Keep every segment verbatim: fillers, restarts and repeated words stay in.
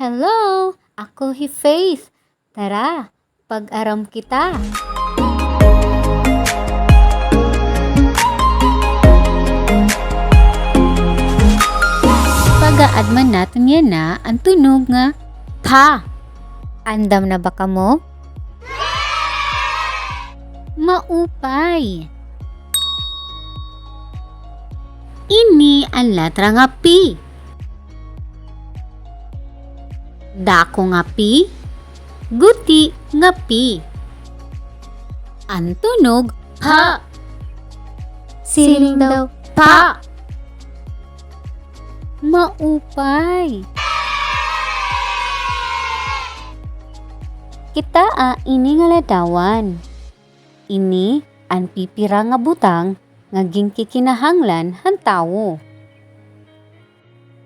Hello, ako hi Faith. Tara, pag-aram kita. Pag-aadman naton yana an tunog nga pha. Andam na ba kamo? Maupay. Ini an letra nga P. Dako nga P, guti nga P. An tunog, pha. Siring daw, pha. Maupay. Kitaa ini nga ladawan. Ini an pipira nga butang nga ginkikinahanglan han tawo.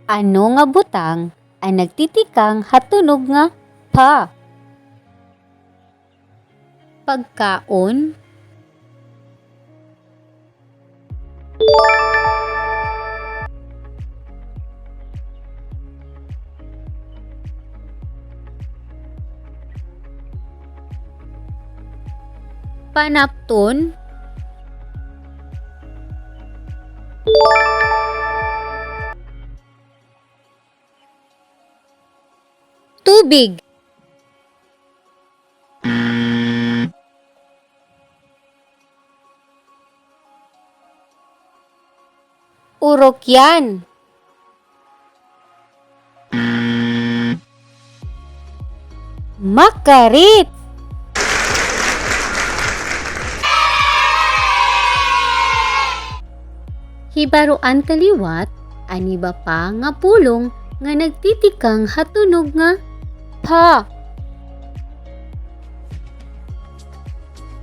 Ano nga butang an nagtitikang ha tunog nga pha? Pagkaon. Panapton. Tubig. Urokyan. Makarit. Hibaroan ta liwat an iba pa nga pulong nga nagtitikang ha tunog nga pha.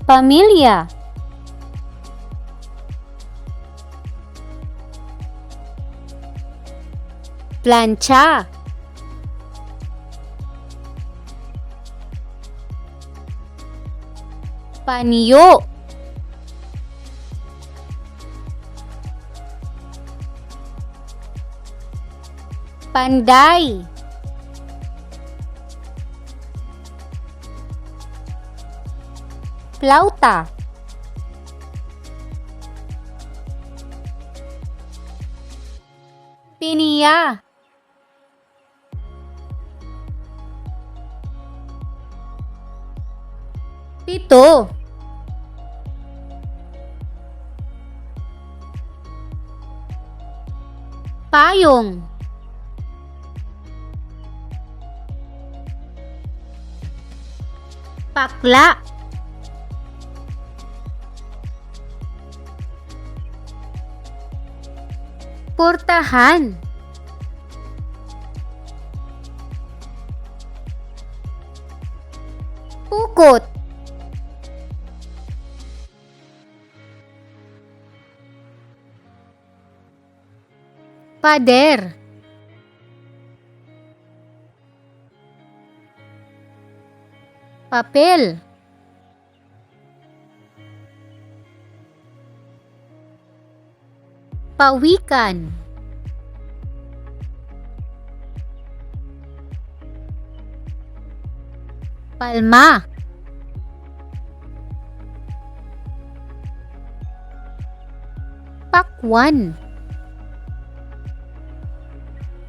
Pamilya. Plantsa. Panyo. Panday. Plawta. Pinya. Pito. Payong. Pakla. Portahan. Pukot. Pader. Papel. Pawikan. Palma. Pakwan.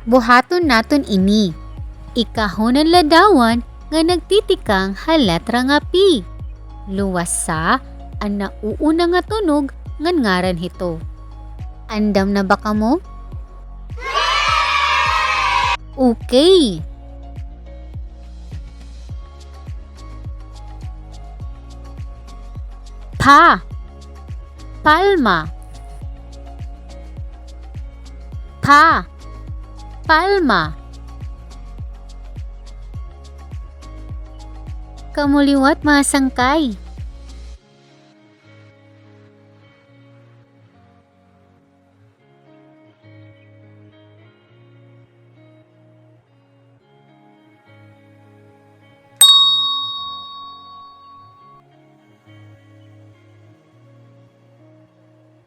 Buhaton naton ini. Ikahon an ladawan nga nagtitikang ha letra nga P. Luwasa an nauuna nga tunog ngan ngaran hito. Andam na ba kamo? Okay. Pha. Palma. Pha. Palma. Kamo liwat, mga sangkay.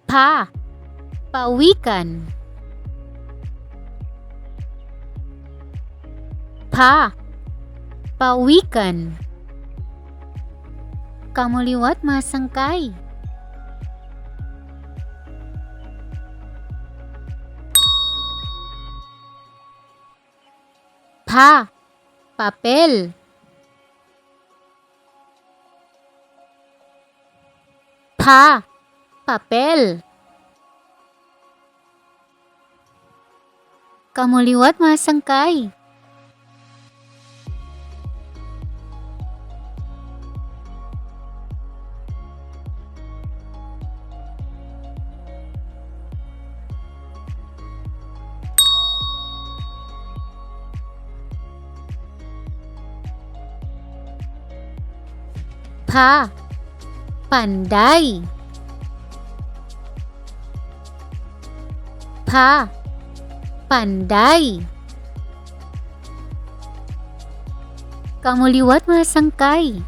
Pha, pawikan. Pa, pawikan. Kamo liwat, mga sangkay. Pa, papel. Pa, papel. Kamo liwat, mga sangkay. Pa, panday. Pa, panday. Kamo liwat, mga sangkay.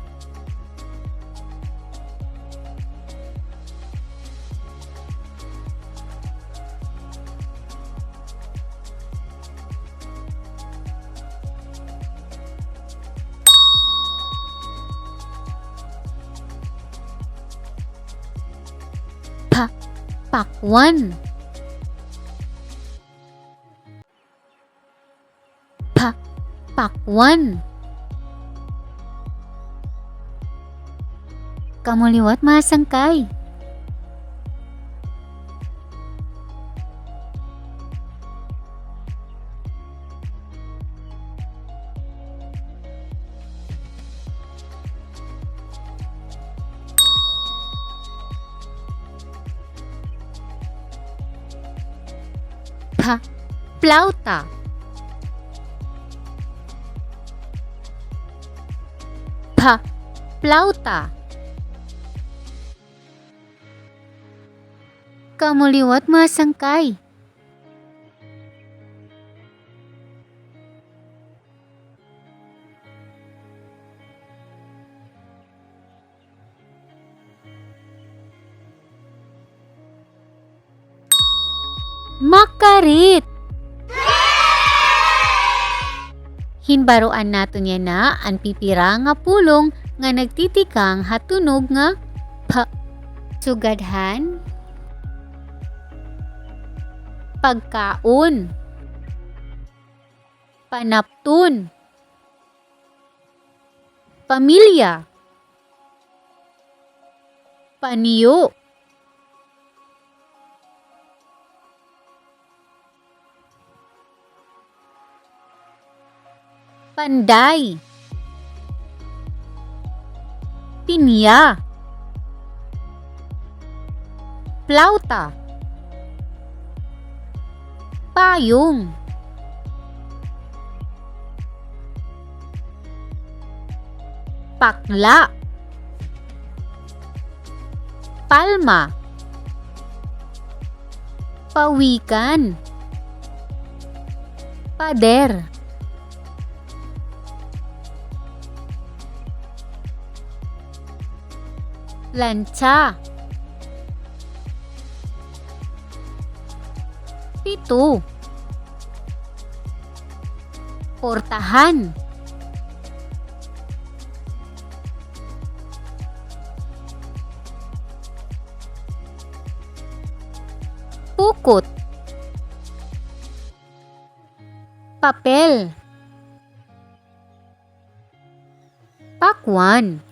Pa, pakwan. Pa, pakwan. Kamo liwat, mga sangkay. Pa, plauta. Pa, plauta. Kamo liwat, mga sangkay. Makarit. Hinbaroan naton yana an pipira nga pulong nga nagtitikang ha tunog nga p. Sugad han pagkaon. Panapton. Pamilya. Paniyo. Panday. Pinya. Plauta. Payong. Pakla. Palma. Pawikan. Pader. Lantsa. Pito. Portahan. Pukot. Papel. Pakwan.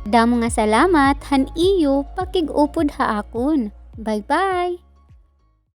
Damo nga salamat han iyo pakig-upod ha akon. Bye-bye!